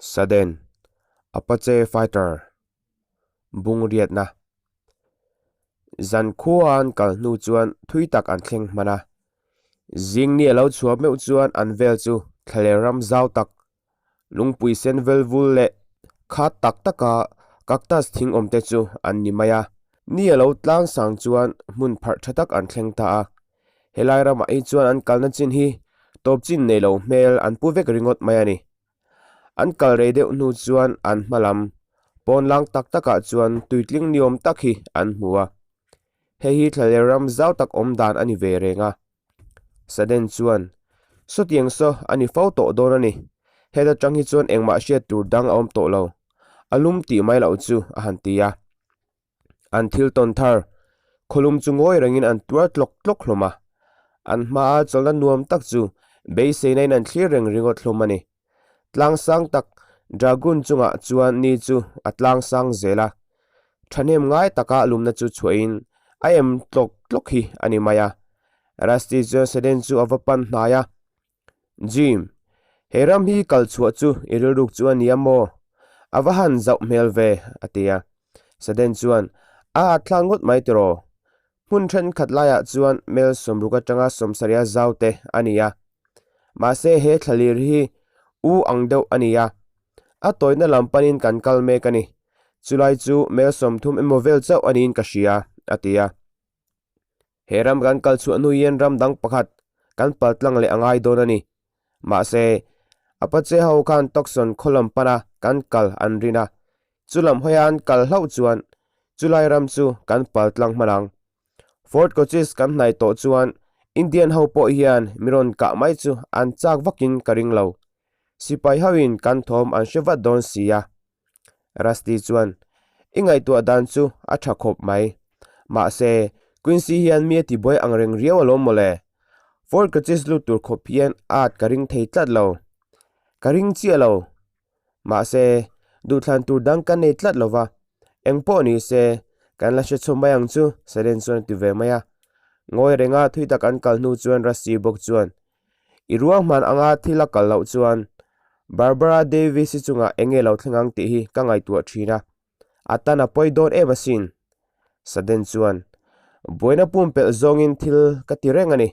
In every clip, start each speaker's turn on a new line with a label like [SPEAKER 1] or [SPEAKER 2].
[SPEAKER 1] Sudden Apache Fighter bung riatna Zan khua an kal hnu chuan thui tak an thleng hman a. Zing ni a lo chhuah meuh chuan an vel chu thlaler ram zau tak, lungpui sen vel vul leh khat tak taka cactus thing awm te chu an ni mai a. Ni a lo tlang sang chuan hmun pharh tha tak an thleng ta a. Helai ramah hi chuan an kalna chin hi tawp chin nei lo hmel an pu vek ringawt mai a ni. An kal rei deuh hnu chuan an hma lam pawn lang tak takah chuan tuitling ni awm tak hi an hmu a. Hei hi thlaler ram zau tak awm dan a ni ve reng a. Sudden chuan, Sawtiang saw a ni fo tawh dawn a ni. Heta tang hi chuan engmah hriat tur dang a awm tawh lo. A lum tih mai loh chu a han ti a. An thil tawn thar, khawlum chu ngawi rengin an tuar tlawk tlawk hlawm a. An hmaa chawlhna nuam tak chu beiseinain an thlir reng ringawt hlawm a ni. Tlang sang tak Dragoon chungah chuan ni chu a tlang sang zel a. Thahnem ngai taka lumna chu chhuahin a em tlawk tlawk hi a ni mai a. Rusty chuan Sudden chu a va pan hnai a. Jim, he ram hi kal chhuah chu i rilruk chu a nia maw? A va han zauh hmel ve, a ti a. Sudden chuan, A at thlak ngawt mai tiraw? Hmun thenkhat laiah chuan mel sawmruk atanga sawmsarih a zau te a ni a. Mahse he thlalir hi u ang deuh a ni a. A tawihna lam panin kan kal mek a ni. Chulai chu mel 30 emaw vel chauh a niin ka hria, a ti a. He ram kan kal chhuah hnu hian ram dang pakhat kan pal tlang leh a ngai dawn a ni. Mahse, a pache ho khan Tucson khaw lam pana kan kal an rin a, chu lam hawia an kal hlauh chuan chulai ram chu kan pal tlang hman ang. Fort Cochise kan hnaih tawh chuan Indian ho pawh hian mi rawn kah mai chu an chak vakin ka ring lo. Sipai hoin kan thawm an hre vat dawn si a. Rusty chuan, I ngaihtuah dan chu a tha khawp mai. Mahse, Quincy hian mi a tibuai ang reng riau alawm mawle. Fort Cochise lut tur khawp hian at ka ring thei tlat lo. Ka ring chiah lo. Mahse, duhthlan tur dang ka nei tlat lo va. Engpawh ni se, kan la hre chhawm mai ang chu, Selen chuan a ti ve mai a. Ngawi renga thui tak an kal hnu chuan Rusty bawk chuan, I ruahman anga thil a kal loh chuan Barbara Davis-i chungah eng nge lo thleng ang tih hi ka ngaihtuah thin a, a tan a pawi dawn em asin. Sudden chuan, Buaina pumpelh zawngin thil ka ti reng a ni.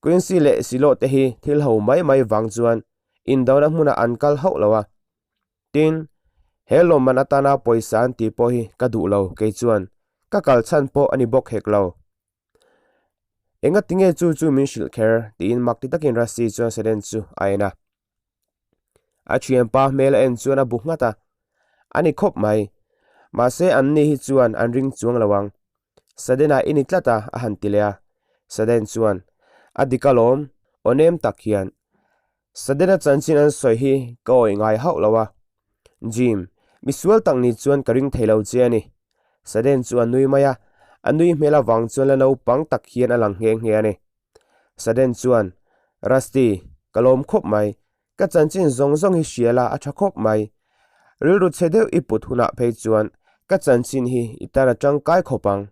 [SPEAKER 1] Quincy leh Silo te hi thil ho mai mai vang chuan indona hmunah an kal hauh lo a. Tin, he lawmman atana pawisa an tih pawh hi ka duh lo kei chuan ka kal chhan pawh a ni bawk hek lo. Enga tinge chu chu min hrilh kher? tiin mak ti takin Rusty chuan Sudden chu a en a. A thianpa hmel a en chuan a bu nghat a. A ni khawp mai. Mahse an ni hi chuan an ring chuang lo ang. Sudden-a i ni tlat a, a han ti leh a. Sudden chuan, A dik alawm, aw nem tak hian. Sudden-a chanchin an sawi hi ka awih ngai hauh lo a. Jim, misual tak ni chuan ka ring thei lo che a ni. Sudden chu a nui mai a, a nui hmel avang chuan la naupang tak hian a lang nghe nghe a ni. Sudden chuan, Rusty, ka lawm khawp mai. Ka chanchin zawng zawng hi hria la a tha khawp mai. Rilru chhe deuh i put hunah phei chuan ka chanchin hi i tan a tangkai khawp ang,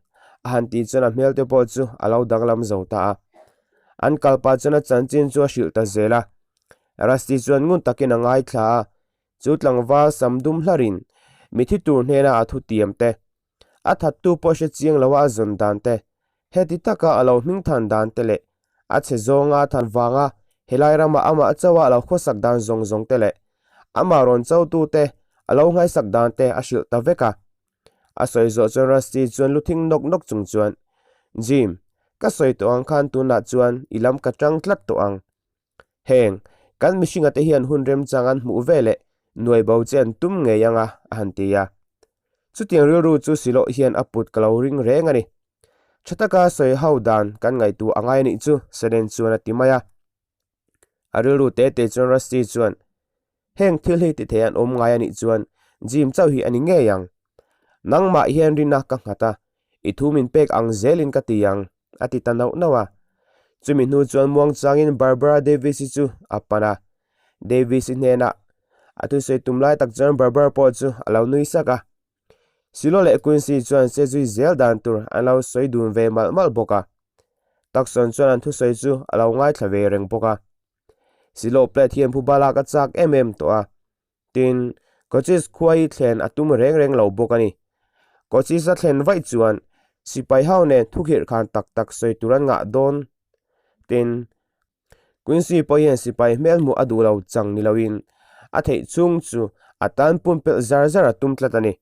[SPEAKER 1] a han tih chuan a hmel te pawh chu a lo danglam zo ta a. An kalpa chuan a chanchin chu a hrilh ta zel a. Rusty chuan ngun takin a ngaithla a, chu tlangval sam dum hlarin mithi tur hnena a thu tiam te, a thattu pawh hre chiang loa a zawn dan te, heti taka a lo hming than dan te leh a chhe zawnga than vanga helai rama amah chauha a lo khawsak dan zawng zawng te leh amah rawn chotu te a lo nghaisak dan te a hrilh ta vek a. A sawi zawh chuan Rusty chuan lu thing nawk nawk chung chuan, Jim, ka sawi tawh ang khan tunah chuan i lam ka tang tlat tawh ang. Heng, kan mihringa te hian hun remchang an hmuh ve leh nuai bo che an tum ngei ang a, a han ti a. Chutiang rilru chu Siloh hian a put ka lo ring reng a ni. Tha taka sawi ho dan kan ngaihtuah a ngai a nih chu, Selen chuan a ti mai a. A rilru te te chuan Rusty chuan, Heng thil hi ti thei an awm ngai a nih chuan Jim chauh hi a ni ngei ang. Nangmah hian rina ka nghat a, i thu min pek ang zelin ka ti ang, a ti ta nauh nauh a. Chumi hnu chuan muangchangin Barbara Davis-i chu a pan a. Davis-i hnenah a thusawi tum lai tak chuan Barbara pawh chu a lo nui sak a. Silo leh Quincy chuan se zui zel dan tur an lo sawi dun ve malh malh bawk a. Tucson chuan an thusawi chu a lo ngaithla ve reng bawk a. Silo plate hian phuba lak a chak em em tawh a. Tin, Cochise khua hi thlen a tum reng reng lo bawk a ni. Cochise a thlen vaih chuan sipai ho nen thukhirh khan tak tak sawi tur an ngah dawn. Tin, Quincy pawh hian sipai hmel hmuh a duh lo chang ni loin a theih chhung chu a tan pumpelh zar zar a tum tlat a ni.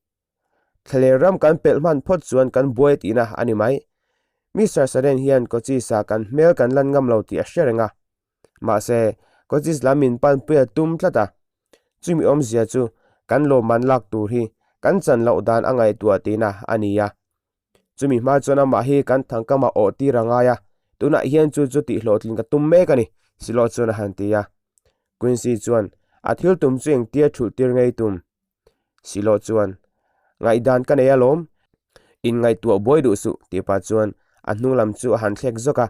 [SPEAKER 1] Thlaler ram kan pelh hman phawt chuan kan buai tihna a ni mai. Mister Sudden hian Cochise-a kan hmel kan lan ngam lo tih a hre reng a. Mahse, Cochise lam min panpui a tum tlat a. Chumi awmzia chu kan lawmman lak tur hi kan chan loh dan a ngaihtuah tihna a ni a. Chumi hma chuan amah hi kan thangkamah awh tir a ngai a, tunah hian chu chu tihhlawhtlin ka tum mek a ni, Silo chuan a han ti a. Quincy chuan a thil tum chu engtia thulh tir ngei tum? Silo chuan, Ngaihdan ka nei alawm, inngaihtuah buai duh suh, tih pah chuan a hnung lam chu a han thlek zawk a.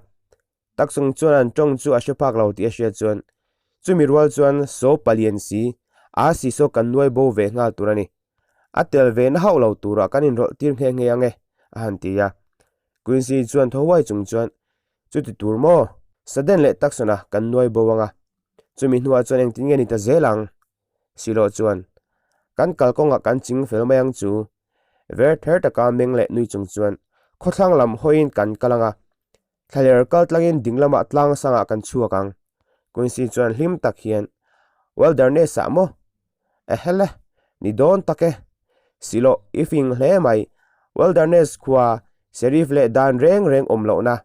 [SPEAKER 1] Taksung chuan an tawng chu a hre phak lo tih a hriat chuan chumi rual chuan saw palian si a si saw kan nuai bo ve nghal tur a ni. A tel ve na hauh lo turah kan inrawlh tir nghe nghe ang e, a han ti a. Quincy chuan thaw huai chung chuan, Chuti tur maw? Sudden leh Tucson-a kan nuai bo ang a, chumi hnuah chuan engtin nge ni ta zel ang? Silo chuan, Kan kalkawngah kan ching fel mai ang chu. Ver ther taka meng leh nui chung chuan khawthlang lam hawiin kan kal ang a, Thlaler kal tlangin ding lamah tlang sangah kan chhuak ang. Quincy chuan hlim tak hian, Wilderness-ah maw? Ehele, ni dawn tak e. Siloh, i fing hle mai. Wilderness khua, Sheriff leh dan reng reng awm lohna,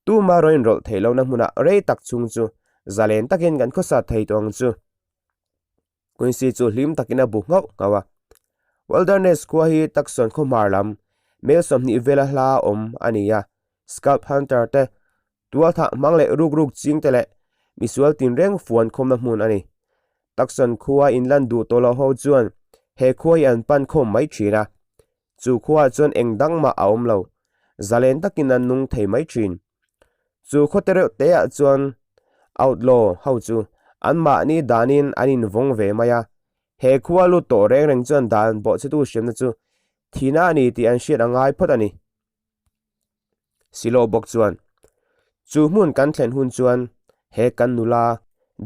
[SPEAKER 1] tuma rawn inrawlh theih lohna hmunah rei tak chhung chu zalen takin kan khawsa thei tawh ang chu. Quincy chu hlim takin a bu nghauh nghauh a. Wilderness khua hi Tucson khaw hmar lam, mel 20 vela hla awm a ni a. Scalp hunter te, tualthah hmang leh ruk ruk ching te leh misual tinreng fuan khawmna hmun a ni. Tucson khua inlan duh tawh loh ho chuan he khua hi an pan khawm mai thin a. Chu khuaah chuan eng dang mah a awm lo. Zalen takin an nung thei mai thin. Chu khawte reuh teah chuan outlaw ho chu anmahni danin an invawng ve mai a. He khua lut tawh reng reng chuan dan bawhchhetu hriamna chu thihna a ni tih an hriat a ngai phawt a ni. Silo bawk chuan, Chu hmun kan thlen hun chuan he kan nula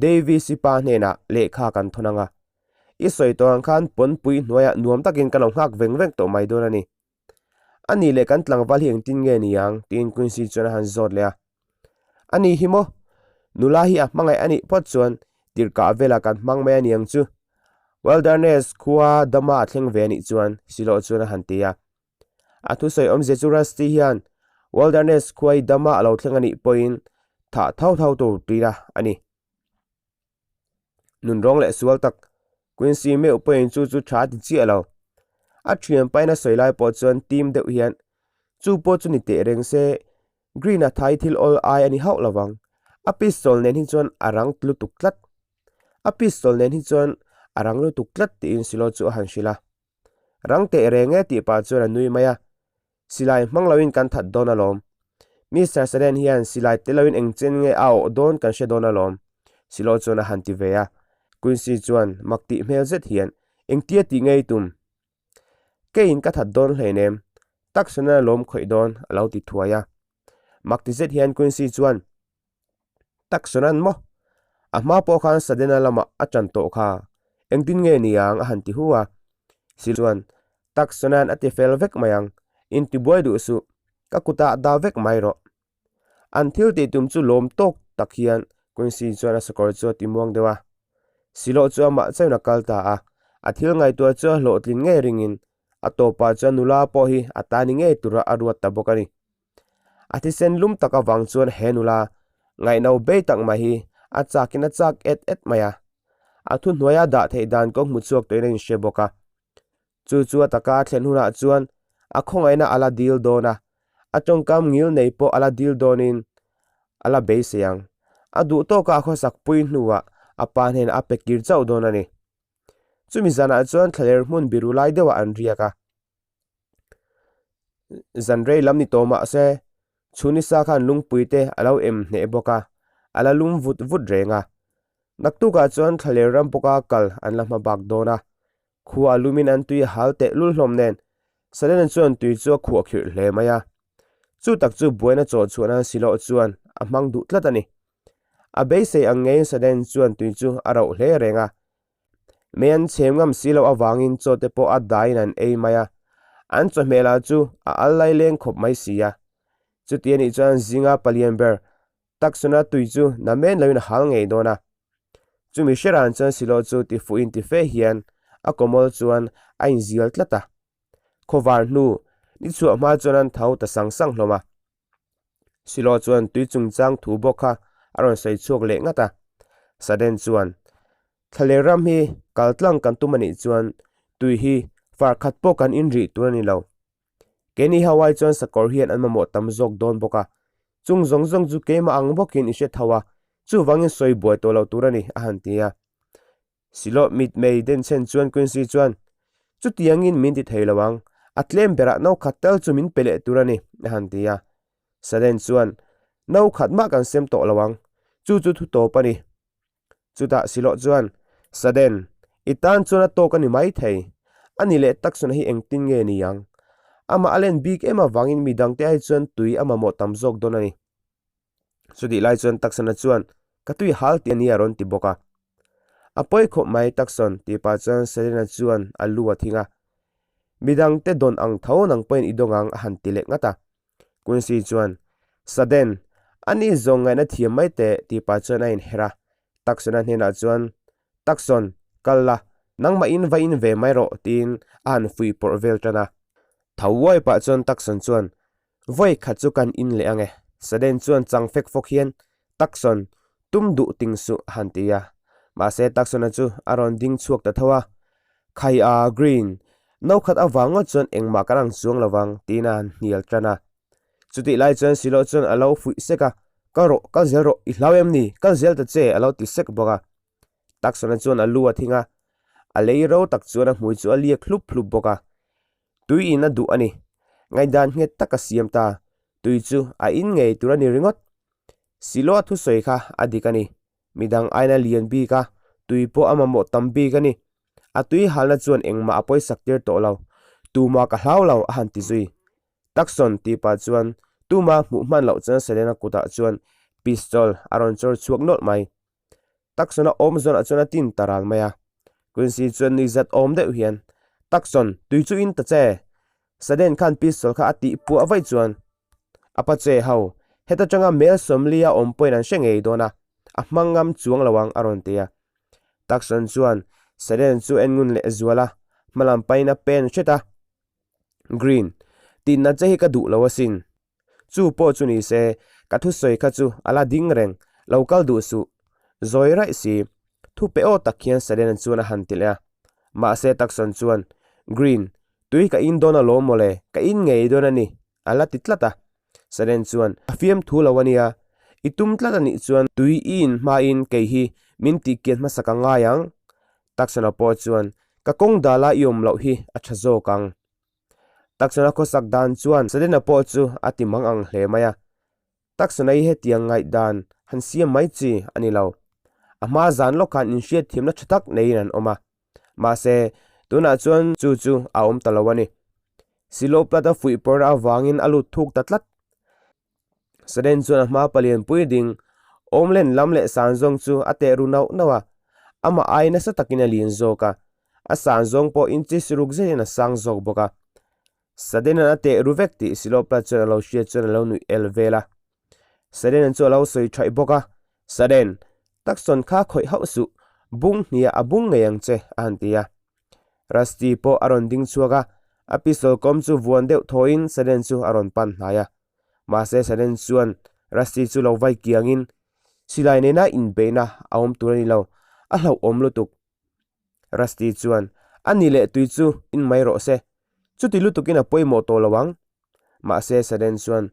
[SPEAKER 1] Davis-i pa hnenah lehkha kan thawn ang a. I sawi tawh ang khan pawnpui hnuaiah nuam takin ka lo nghak veng veng tawh mai dawn a ni. A nih leh kan tlangval hi engtin nge ni ang? tiin Quincy chuan a han zawt leh a. A ni hi maw? Nula hi a hmangaih a nih phawt chuan tirhkah velah kan hmang mai a ni ang chu. Wilderness khua dama a thleng ve a nih chuan Silo chuan a han ti a. A thusawi awmzia chu Rusty hian Wilderness khuai dama a lo thleng a nih pawhin thah thau thau tur tina a ni. Nunrawng leh sual tak Quincy meuh pawhin chu chu tha a ti chiah lo. A thian pain a sawi lai pawh chuan tim deuh hian chu pawh chu ni teh reng se Green-a thai thil awl ai a ni hauh lo vang. A pistol nen hi chuan a rang lutuk tlat. A pistol nen hi chuan a rang lutuk tlat tiin Silo chu a han hrilh a. Rang teh reng e tih pah chuan a nui mai a, Silai hmang loin kan that dawn alawm. Mister Seren hian silai tel loin eng chen nge a awh dawn kan hre dawn alawm, Silo chuan a han ti ve a. Quincy chuan mak tih hmel zet hian, Engtia tih ngei tum? Keiin ka that dawn hleinem, taksawn a lawm khawih dawn, a lo ti thuai a. Mak ti zet hian Quincy chuan, Taksawn an maw? A hma pawh khan Sadena lamah a ṭan tawh kha. Engtin nge ni ang? a han ti hu a. Sil chuan, Taksawn a ti fel vek mai ang. Intibuai duh suh. Ka kutah dah vek mai rawh. An thil tih tum chu lawm tawk tak hian Quincy chuan a sakawr chu a ti muang deuh a. Siloh chu amah chauhin a kal ta a. A thil ngaihtuah chu a hlawhtlin ngei ringin a tawpah chuan nula pawh hi a ta ni ngei tura a ruat ta bawk a ni. A thisen lum tak avang chuan he nula ngaihno bei tak mai hi a chakin a chak et et mai a. A thuhnuaia dah theih dan kawng hmu chhuak tawhin a inhre bawk a. Chu chu a taka a thlen hunah chuan a khawngaihna a la dil dawn a, a tawngkam ngil nei pawh a la dil dawnin a la beisei ang. A duh tawka a khawsak pui hnuah a pa hnenah a pe kir chauh dawn a ni. Chumi zanah chuan thlaler hmun biru lai deuhah an riak a. Zan rei lam ni tawh mah se, chhunisa khan lungpui te a lo em hneh bawk a, a la lum vut vut reng a. Naktukah chuan thlaler ram pawka kal an la hma bak dawn a, khua a lumin an tui a hal teh lul hlawm nen Sudden-a chuan tui chu a khuah khirh hle mai a. Chu tak chu buaina chawh chhuah nan Siloh chuan a hmang duh tlat a ni. A beisei ang ngeiin Sudden chuan tui chu a rauh hle reng a. Mei an chhem ngam si loh avangin chaw te pawh a daiin an ei mai a, an chawhmeh lah chu a al lai leng khawp mai si a. Chuti anih chuan zinga palian ber Tucson-a tui chu na men loin a hal ngei dawn a. Chumi hreran chuan Silo chu ti fuhin ti fe hian a kawmawl chuan a inzial tlat a. Khawvar hnu ni chhuah hma chuan an tho ta sang sang hlawm a. Silo chuan tui chungchang thu bawk kha a rawn sawi chhuak leh ngat a. Sudden chuan, Thlaler ram hi kal tlang kan tum a nih chuan tui hi far khat pawh kan inrih tur a ni lo. Keini ho ai chuan sakawr hian an mamawh tam zawk dawn bawk a, chung zawng zawng chu keimah ang bawkin i hre tho a, chuvangin sawi buai tawh lo tur a ni, a han ti a. Siloh mitmei denchhen chuan Quincy chuan, Chutiangin min ti thei lo ang, a tlem berah no khat tal chu min pe leh tur a ni, a han ti a. Sudden chuan, No khat mah kan sem tawh lo ang, chu chu thu tawp a ni. Chutah Siloh chuan, Sudden, i tan chuan a tawk a ni mai thei. A ni leh takchhuna hi engtin nge ni ang? Amah a len bik em avangin mi dangte ai chuan tui a mamawh tam zawk dawn a ni. Chutih lai chuan Tucson-a chuan, Ka tui hal tih a ni a rawn ti bawk a. A pawi khawp mai Tucson, tih pah chuan Selena chuan a lu a thing a. Midangte dawn ang tho nang pawhin i dawng ang a han ti leh ngat a. Quincy chuan, Sudden, a ni zawng ngaihna thiam mai teh, tih pah chuan a inher a. Tucson-a hnenah chuan, Tucson, kal la, nangmahin va in ve mai rawh, tiin a han fuih pawrh vel tan a. Tho uai pah chuan Tucson chuan, Vawi khat chu kan in leh ang e. Sudden chuan chang fek fawk hian, Tucson, tum duh ting suh, a han ti a. Mahse Tucson-a chu a rawn ding chhuak ta tho a. Khai a, Green, no khat avang ngawt chuan engmah kan ang chuang lo vang, tiin a han hnial tan a. Chutih lai chuan Silo chuan a lo fuih sek a, Kal rawh, kal zel rawh, i hlau em ni? Kal zel ta che, a lo ti sek bawk a. Tucson-a chuan a lu a thing a, a lei ro tak chuan a hmui chu a liak hlup hlup bawk a. Tui in a duh a ni. Ngaihdan nghet tak a siam ta. Tui chu a in ngei tur a ni ringawt. Silo a thusawi kha a dik a ni. Midang aina lian bik a, tui pawh a mamawh tam bik a ni. A tui halna chuan engmah a pawisak tir tawh lo. Tumah ka hlau lo a han ti zui. Tucson tih pah chuan tuma hmuh hman loh chuan Selena kutah chuan pistol a rawn chawr chhuak nawlh mai. Tucson-a awm zawnah chuan a tin ta ral mai a. Quincy chuan nui zat awm deuh hian, Tucson, tui chu in ta che! Sudden khan pistol kha a tih puah vaih chuan a pa che ho, heta tanga mel sawmli a awm pawhin an hre ngei dawn a, a hmang ngam chuang lo ang a rawn ti a. Tucson chuan Sudden chu en ngun leh zual a, hmalam pahin a pen hret a. Green, tinna che hi ka duh lo asin. Chu pawh chu ni se, ka thusawi kha chu a la ding reng, lo kal duh suh. Zawi raih si, thu pe aw tak hian Selena chuan a han ti leh a. Mahse Tucson chuan, Green, tui ka in dawn alawm mawle, ka in ngei dawn a ni, a la ti tlat a. Selena chuan, A fiamthu lo a nia, i tum tlat a nih chuan tui i in hmain kei hi min tihkian hmasa ka ngai ang. Tucson-a pawh chuan, Ka kawng dala i awm loh hi a tha zawk ang. Tucson-a khawsak dan chuan Selena pawh chu a ti mang ang hle mai a. Tucson-a hi hetiang ngaihdan han siam mai chi a ni lo. A hma zan lawk khan inhriat thiamna tha tak neiin an awm a. Mahse, tunah chuan chu chu a awm ta lo a ni. Silo plat a fuih pawrna avangin a lut thuk ta tlat. Sudden chuan a hma palian pui ding awmlen lam leh san zawng chu a teh ru nauh nauh a, amah ai nasa takin a lian zawk a, a san zawng pawh inches ruk zetin a sang zawk bawk a. Sudden-a'n a teh ru vek tih Silopla chuan a lo hriat chuan a lo nuih el vel a. Sudden-a'n chu a lo sawi thaih bawk a, Sudden, taksawn kha khawih hauh suh, bung hniah a bung ngei ang che, a han ti a. Rusty pawh a rawn ding chhuak a, a pistol kawm chu vuan deuh thawiin Sudden chu a rawn pan hnai a. Mahse Sudden chuan Rusty chu lo vai kiangin, Silai nena inbeihna a awm tur a ni lo, a hlauhawm lutuk. Rusty chuan, A ni leh tui chu in mai rawh se, chuti lutukin a pawimawh tawh lo ang. Mahse Sudden chuan,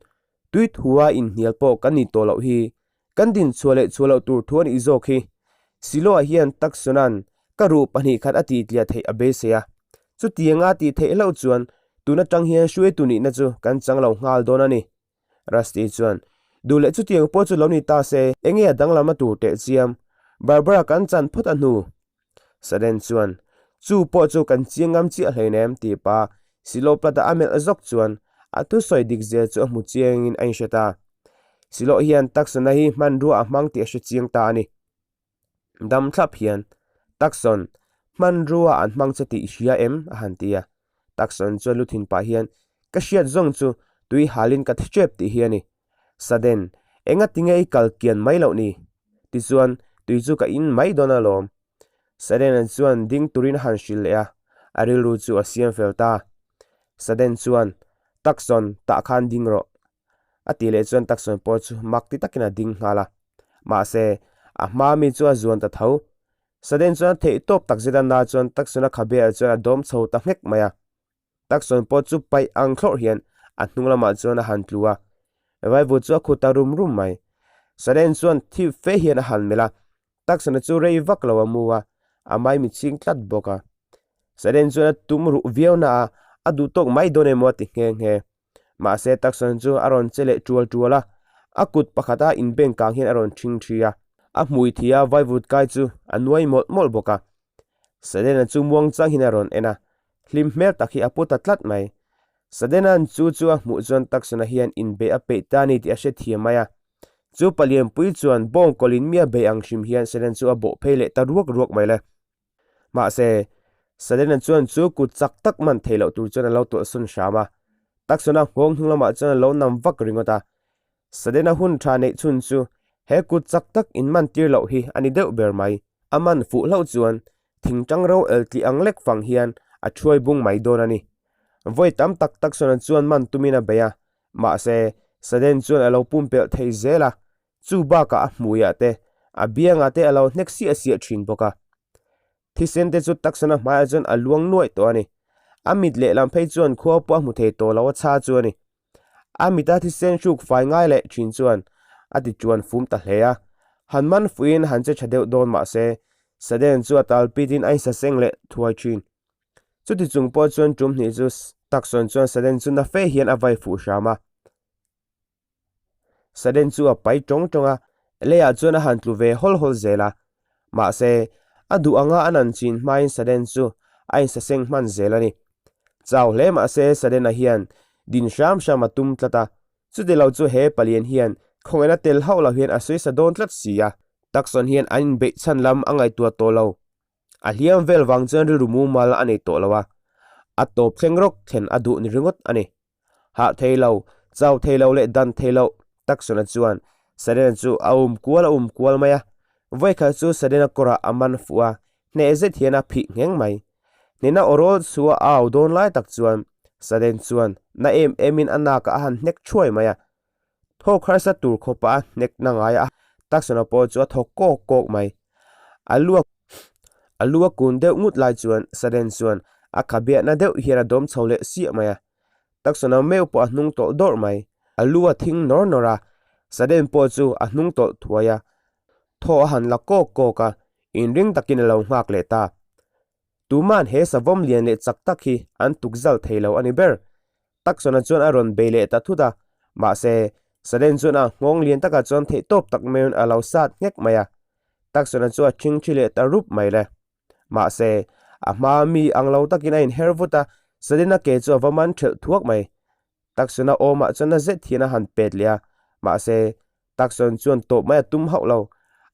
[SPEAKER 1] Tui thua inhnial pawh kan ni tawh loh hi, Kan din chhuah leh chhuah loh tur thu a nih zawk hi. Siloa hian Tucson-a'n ka ruh pahnih khat a tih tliah theih a beisei a. Chutianga tih theih hlauh chuan tun atang hian hruaitu nihna chu kan chang lo nghal dawn a ni. Rusty chuan, Duh leh chutiang pawh chu lo ni ta se, enge a danglam a tur teh chiam. Barbara kan chan phawt a hnu. Sudden chuan, Chu pawh chu kan chiang ngam chiah hleinem tih pa Silo plata a melh zawk chuan a thusawi dik zel chu a hmu chiangin a inhre ta. Silo hian Tucson-a hi hmanrua a hmang tih a hre chiang ta a ni. Dam thlap hian, Tucson, Hmanrua an hmang che tih i hria em? a han ti a. Tucson chuan lu thin pah hian, Ka hriat zawng chu tui halin ka thi tep tih hi a ni. Sudden, enga tinge i kal kian mai loh ni? Tichuan, tui chu ka in mai dawn alawm. Sudden-a chuan ding turin a han hrilh leh a, a rilru chu a siam fel ta. Sudden chuan, Tucson, tah khan ding rawh. A tih leh chuan Tucson pawh chu mak ti takin a ding nghal a. Mahse, a hma mi chu a zuan ta tho. Sudden chuan a theih tawp tak zet a na chuan Tucson-a khabe ah chuan a dawm chho ta nghek mai a. Tucson pawh chu paih ang thlawrh hian a hnung lamah chuan a han tlu a. Vaivut chu a khu ta rum rum mai. Sudden chuan thip fe hian a han melh a. Tucson-a chu rei vak lo a mu a, a maimi ching tlat bawk a. Sudden chuan a tum ruh viau na a, a duh tawk mai dawn emaw a ti nghe nghe. Mahse Tucson chu a rawn che leh tual tual a, a kut pakhata inbeng kang hian a rawn ṭhing ṭhi a, a hmui thih a vaivut kai chu a nuai mawlh mawlh bawk a. Sudden-a chu muangchang hian a rawn en a, hlim hmel tak hi a pu ta tlat mai. Sudden-a'n chu chu a hmuh chuan Tucson-a hian inbeih a peih ta a ni tih a hrethiam mai a. Chu palianpui chuan bawngkawlin mi a beih ang hrim hian Sudden chu a bawh phei leh ta ruak ruak mai le. Mahse, Selena chuan chu kut chak tak man theih loh tur chuan a lo tawlhsawn hram a. Tucson-a nghawng hnung lamah chuan a lo nam vak ringawt a. Selena hun tha neih chhun chu he kut chak tak inman tir loh hi a ni deuh ber mai. A man fuh hlauh chuan thingtang ro el tih ang lek fang hian a thuai bung mai dawn a ni. Vawi tam tak Tucson-a chuan man tumin a bei a, mahse, Sudden chuan a lo pumpelh thei zel a. Chu bakah a hmuiah te, a biangah te a lo hnek siah siah thin bawk a. Thisen te chu Tucson-a hmaiah chuan a luang nuaih tawh a ni. A mit lehlam phei chuan khua pawh a hmu thei tawh lo a chha chu a ni. A mita thisen hruk fai ngai leh thin chuan a ti chuan fum ta hle a. Han man fuiin han che tha deuh dawn mah se, Sudden chu a tal pitin a insaseng leh thuai thin. Chuti chung pawh chuan tum hnih chu Tucson chuan Sudden chu na fe hian a vai fuh hram a. Sudden chu a pai tawng tawng a, leiah chuan a han tlu ve hawl hawl zel a. Mahse, a duh anga a nan chin hmain Sudden chu a insaseng hman zel a ni. Chau hle mahse Sudden-a hian din hram hram a tum tlat a, chuti lo chu he palian hian khawngaihna tel hauh lo hian a sawi sa dawn tlat si a. Tucson hian an inbeih chhan lam a ngaihtuah tawh lo. A hliam vel vang chuan rilru mumal a nei tawh lo a, a tawp thleng rawk thlen a duh ni ringawt a ni. Hah thei lo, chau thei lo leh dan thei lo Tucson-a chuan Sudden-a chu a um kual a um kual mai a. Vawikhat chu Sudden-a kawrah a man fuh a, hneh zet hian a phih ngheng mai. Hnena awrawl chu a au dawn lai tak chuan Sudden chuan na em emin a nakah a han hnek thuai mai a. Thawk harsa tur khawpa a hnek na ngai a, Tucson-a pawh chu a thawk kawk kawk mai. A lu a a lu a kun deuh ngut lai chuan Sudden chuan a khabiahna deuh hian a dawm chho leh siah mai a. Tucson-a meuh pawh a hnung tawlh dawrh mai. A lu a thing nawr nawr a, Sudden pawh chu a hnung tawlh thuai a. Thaw a han la kawk kawk a, inring takin a lo nghak leh ta. Tuman he savawm lian leh chak tak hi an tuk zal thei lo a ni ber. Tucson-a chuan a rawn bei leh ta thut a, mahse, Sudden chuan a nghawng lian takah chuan theihtawp tak meuhin a lo sat nghek mai a. Tucson-a chu a ṭhingṭhi leh ta rup mai le. Mahse, a hma mi ang lo takin a inher vut a, Sudden-a ke chu a va man ṭhelh thuak mai. Tucson-a awmah chuan na zet hian a han pet leh a, mahse, Tucson chuan tawp mai a tum hauh lo.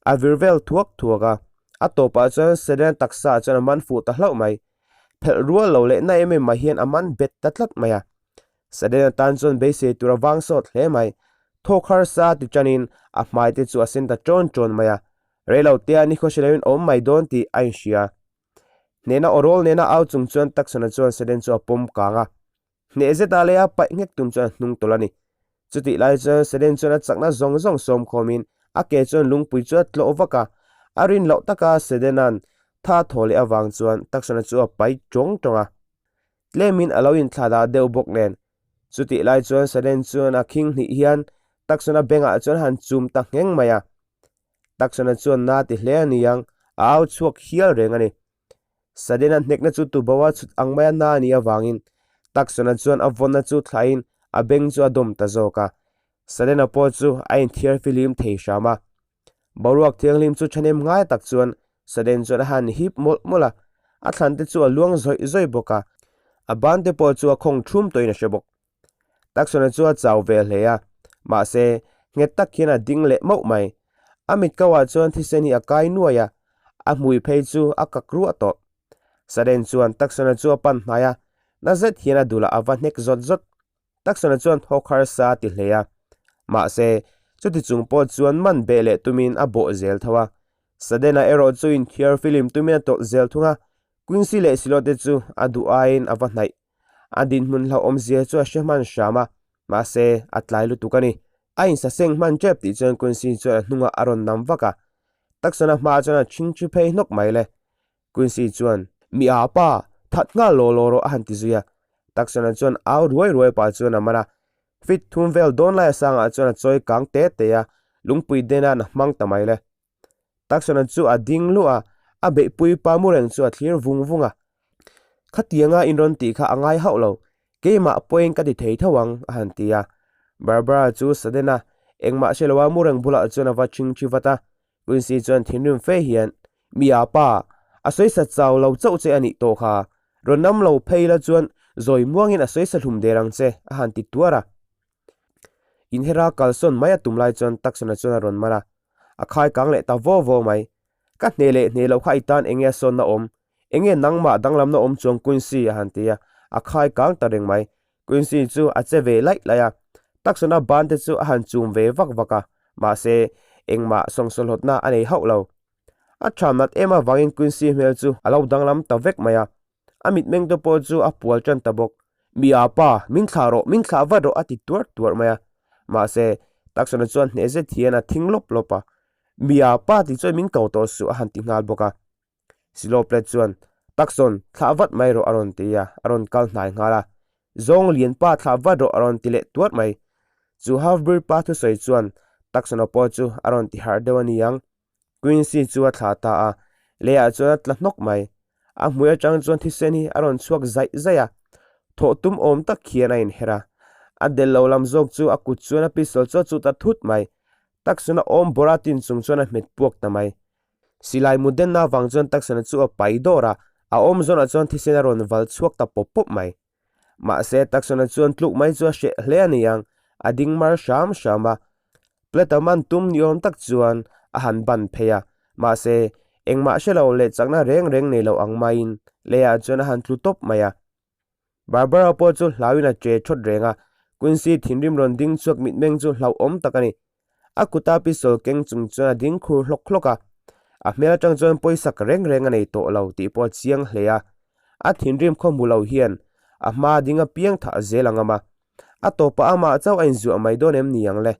[SPEAKER 1] A vir vel thuak thuak a, a tawpah chuan Selena taksa ah chuan a man fuh ta hlauh mai. Phelh rual lo leh na em em mai hian a man bet ta tlat mai a. Selena tan chuan beisei tur a vang sawt hle mai. Thawk harsa ti tanin a hmai te chu a sen ta ṭawn ṭawn mai a. Reilotea nikhaw hre loin awm mai dawn tih a inhria. Hnehna awrawl nena au chung chuan Tucson-a chuan Selena chu a pawm kang a. Hneh zeta leia paih nghek tum chuan a hnung tawlh a ni. Chutih lai chuan Selen chuan a chakna zawng zawng sawm khawmin a ke chuan lungpui chu a tlawh vak a. A rin loh taka Selena'n tha thaw leh avang chuan Tucson-a chu a pai tawng tawng a. Tlemin a lo inthla dah deuh bawk nen. Chutih lai chuan Selen chuan a khing hnih hian Tucson-a bengah chuan a han chum ta ngheng mai a. Tucson-a chuan na ti hle a ni ang, a au chhuak hial reng a ni. Sudden-a hnekna chu tuboa chhut ang maia na a nih avangin Tucson-a chuan a vawnna chu thlahin a beng chu a dawm ta zawk a. Sudden-a pawh chu a inthiar fihlim thei hram a. Boruak thianghlim chu thahnem ngai tak chuan Sudden chuan a han hip mawlh mawlh a, a thlan te chu a luang zawih zawih bawk a, a ban te pawh chu a khawng thum tawhin a hre bawk. Tucson-a chu a chau ve hle a, mahse, nghet tak hian a ding leh mauh mai. A mit kauah chuan thisen hi a kai nuai a, a hmui phei chu a kak ruah tawh. Sudden chuan Tucson-a chu a pan hnai a, na zet hian a dulah a va hnek zawt zawt. Tucson-a chuan thawk harsa a ti hle a. Mahse, chuti chung pawh chuan man beh leh tumin a bawh zel tho a. Sudden-a erawh chu inthiar film tumin a tawlh zel thung a, Quincy leh Silo te chu a duh aiin a va hnaih. A dinhmun hlauhawmzia chu a hre hman hram a, mahse, a tlai lutuk a ni. A insaseng hman tep tih chuan Quincy chuan a hnungah a rawn nam vak a. Tucson-a hmaah chuan a chhingchhi phei hnawk mai le. Quincy chuan, Mi a pa, that nghal law law rawh a han ti zui a. Tucson-a chuan au ruai ruai pah chuan a man a. Feet thum vel dawn laia sangah chuan a chawi kang te te a, lungpui denan a hmang ta mai le. Tucson-a chu a ding luh a, a beihpui pa mu reng chu a thlir vung vung a. Khatianga in rawn tih kha a ngai hauh lo, keimah pawhin ka ti thei tho ang, a han ti a. Barbara chu Sudden-a engmah hre loa mu reng bulah chuan a va chingchi vat a. Quincy chuan thinrim fe hian, Mi a pa, a sawisa chau lo chauh che a nih tawh kha, rawn nam lo phei la chuan zawi muangin a sawisa hlum der ang che, a han ti tuar a. Inhera kalsawn mai a tum lai chuan Tucson-a chuan a rawn man a, a khai kang leh ta vaw vaw mai. Ka hne leh hne loh kha i tan enge a sawnna awm? Enge nangmah danglamna awm chuang Quincy? a han ti a, a khai kang ta reng mai. Quincy chu a che ve laih laih a, Tucson-a ban te chu a han chum ve vak vak a, mahse engmah sawngsawhlawtna a nei hauh lo. A tha nat em avangin Quincy hmel chu a lo danglam ta vek mai a, A mitmeng te pawh chu a pual tan ta bawk. Mi a pa, min thlah rawh, min thlah vat rawh a ti tuar tuar mai a. Mahse, Tucson-a chuan hneh zet hian a thing lawp lawp a. Mi a pa tih chuan min ko tawh suh a han ti nghal bawk a. Silo plate chuan, Tucson, thlah vat mai rawh a rawn ti a, a rawn kal hnai nghal a. Zawng lian pa thlah vat rawh a rawn ti leh tuar mai. Chu half-breed pa thusawi chuan Tucson-a pawh chu a rawn ti harh deuh a ni ang. Quincy chu a thlah ta a, leiah chuan a tla hnawk mai. A hmui atang chuan thisen hi a rawn chhuak zaih zaih a, thawh tum awm tak hian a inher a. A del lo lam zawk chu a kut chuan a pistol chu a chut ta thut mai. Tucson-a awm bawrh a tin chung chuan a hmet puak ta mai. Silai mu denna avang chuan Tucson-a chu a pai dawr a, a awm zawnah chuan thisen a rawn val chhuak ta pawp pawp mai. Mahse, Tucson-a chuan tluk mai chu a hreh hle a ni ang, a ding mar hram hram a. Plate-a man tum ni awm tak chuan a han ban phei a, mahse, engmah hre lo leh chakna reng reng nei lo ang maiin leiah chuan a han tlu tawp mai a. Barbara pawh chu hlauin a che thawt reng a, Quincy thinrim rawn ding chhuak mitmeng chu hlauhawm tak a ni. A kuta pistol keng chung chuan a ding khur hlawk hlawk a, a hmel atang chuan pawisak reng reng a nei tawh lo tih pawh a chiang hle a. A thinrim khaw hmu lo hian a hma ding apiang thah zel ang awm a, a tawpah amah chauh a inzuah mai dawn em ni ang le?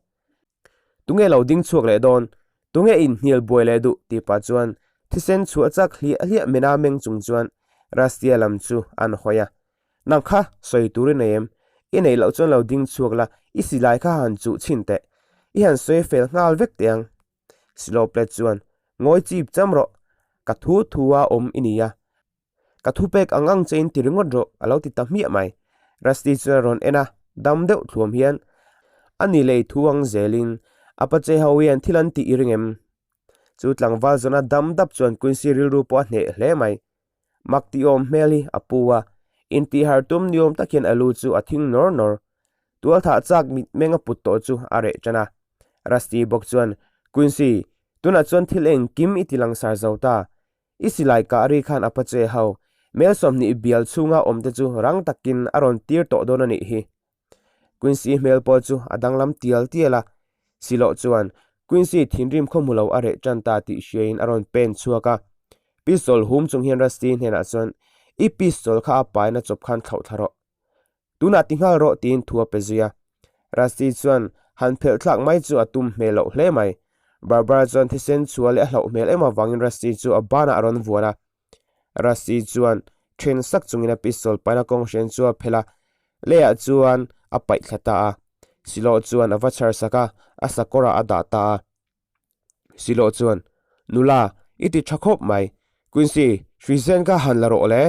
[SPEAKER 1] Tunge lo ding chhuak leh dawn? Tunge inhnial buai leh duh? tih pah chuan thisen chhuah chak hliah hliah mena meng chung chuan Rusty-a lam chu an hawi a. Nang kha sawi tur i nei em? I neih loh chuan lo ding chhuak la, i silai kha han chuh chhin teh. I han sawi fel nghal vek teh ang. Silo plate chuan, Ngawi chip cham rawh, ka thu thu a awm i ni a. Ka thu pek ang ang che in ti ringawt rawh, a lo ti ta hmiah mai. Rusty chuan a rawn en a, dam deuh thluam hian, A ni lei thu ang zelin, a pache ho hian thil an tih i ring em? Chu tlangval zawna dam dap chuan Quincy rilru pawh a hneh hle mai. Mak tihawm hmel hi a pu a, intihhar tum niawm tak hian a lu chu a thing nawr nawr. Tualthah chak mitmeng a put tawh chu a reh tan a. Rusty bawk chuan, Quincy, tunah chuan thil engkim i ti langsar zo ta. I silai kah ri khan a pache ho, mel 20 bial chhunga awmte chu rang takin a rawn tir tawh dawn a nih hi. Quincy hmel pawh chu a danglam tial tial a, Siloh chuan Quincy thinrim khawhmu lo a reh tan ta tih hriain a rawn pen chhuak a. Pistol hum chung hian Rusty hnenah chuan, I pistol kha a paina chawp khan thlauh thla rawh. Tunah ti nghal rawh tiin thu a pe zui a. Rusty chuan han phelh thlak mai chu a tum hmel loh hle mai. Barbara chuan thisen chhuah leh a hlauh hmel em avangin Rusty chu a banah a rawn vuan a. Rusty chuan then sak chungin a pistol paina kawnghren chu a phelh a, leiah chuan a paih thla ta a. Siloh chuan a va chhar sak a, a sakawrah a dah ta a. Siloh chuan, Nula, i ti tha khawp mai. Quincy, hruizen kha han la rawh le.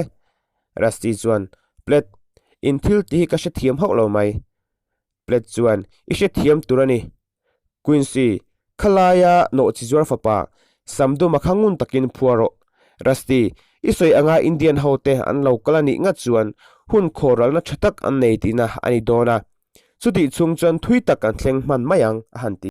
[SPEAKER 1] Rusty chuan, Plet, in thil tih hi ka hrethiam hauh lo mai. Plet chuan, I hrethiam tur a ni. Quincy, Khalaia nawhchi zuar fapa, Samduma kha ngun takin phuar rawh. Rusty, I sawi anga Indian ho te an lo kal a nih ngat chuan hun khawralna tha tak an nei tihna a ni dawn a. Chutih chhung chuan thui tak kan thleng hman mai ang, a han ti.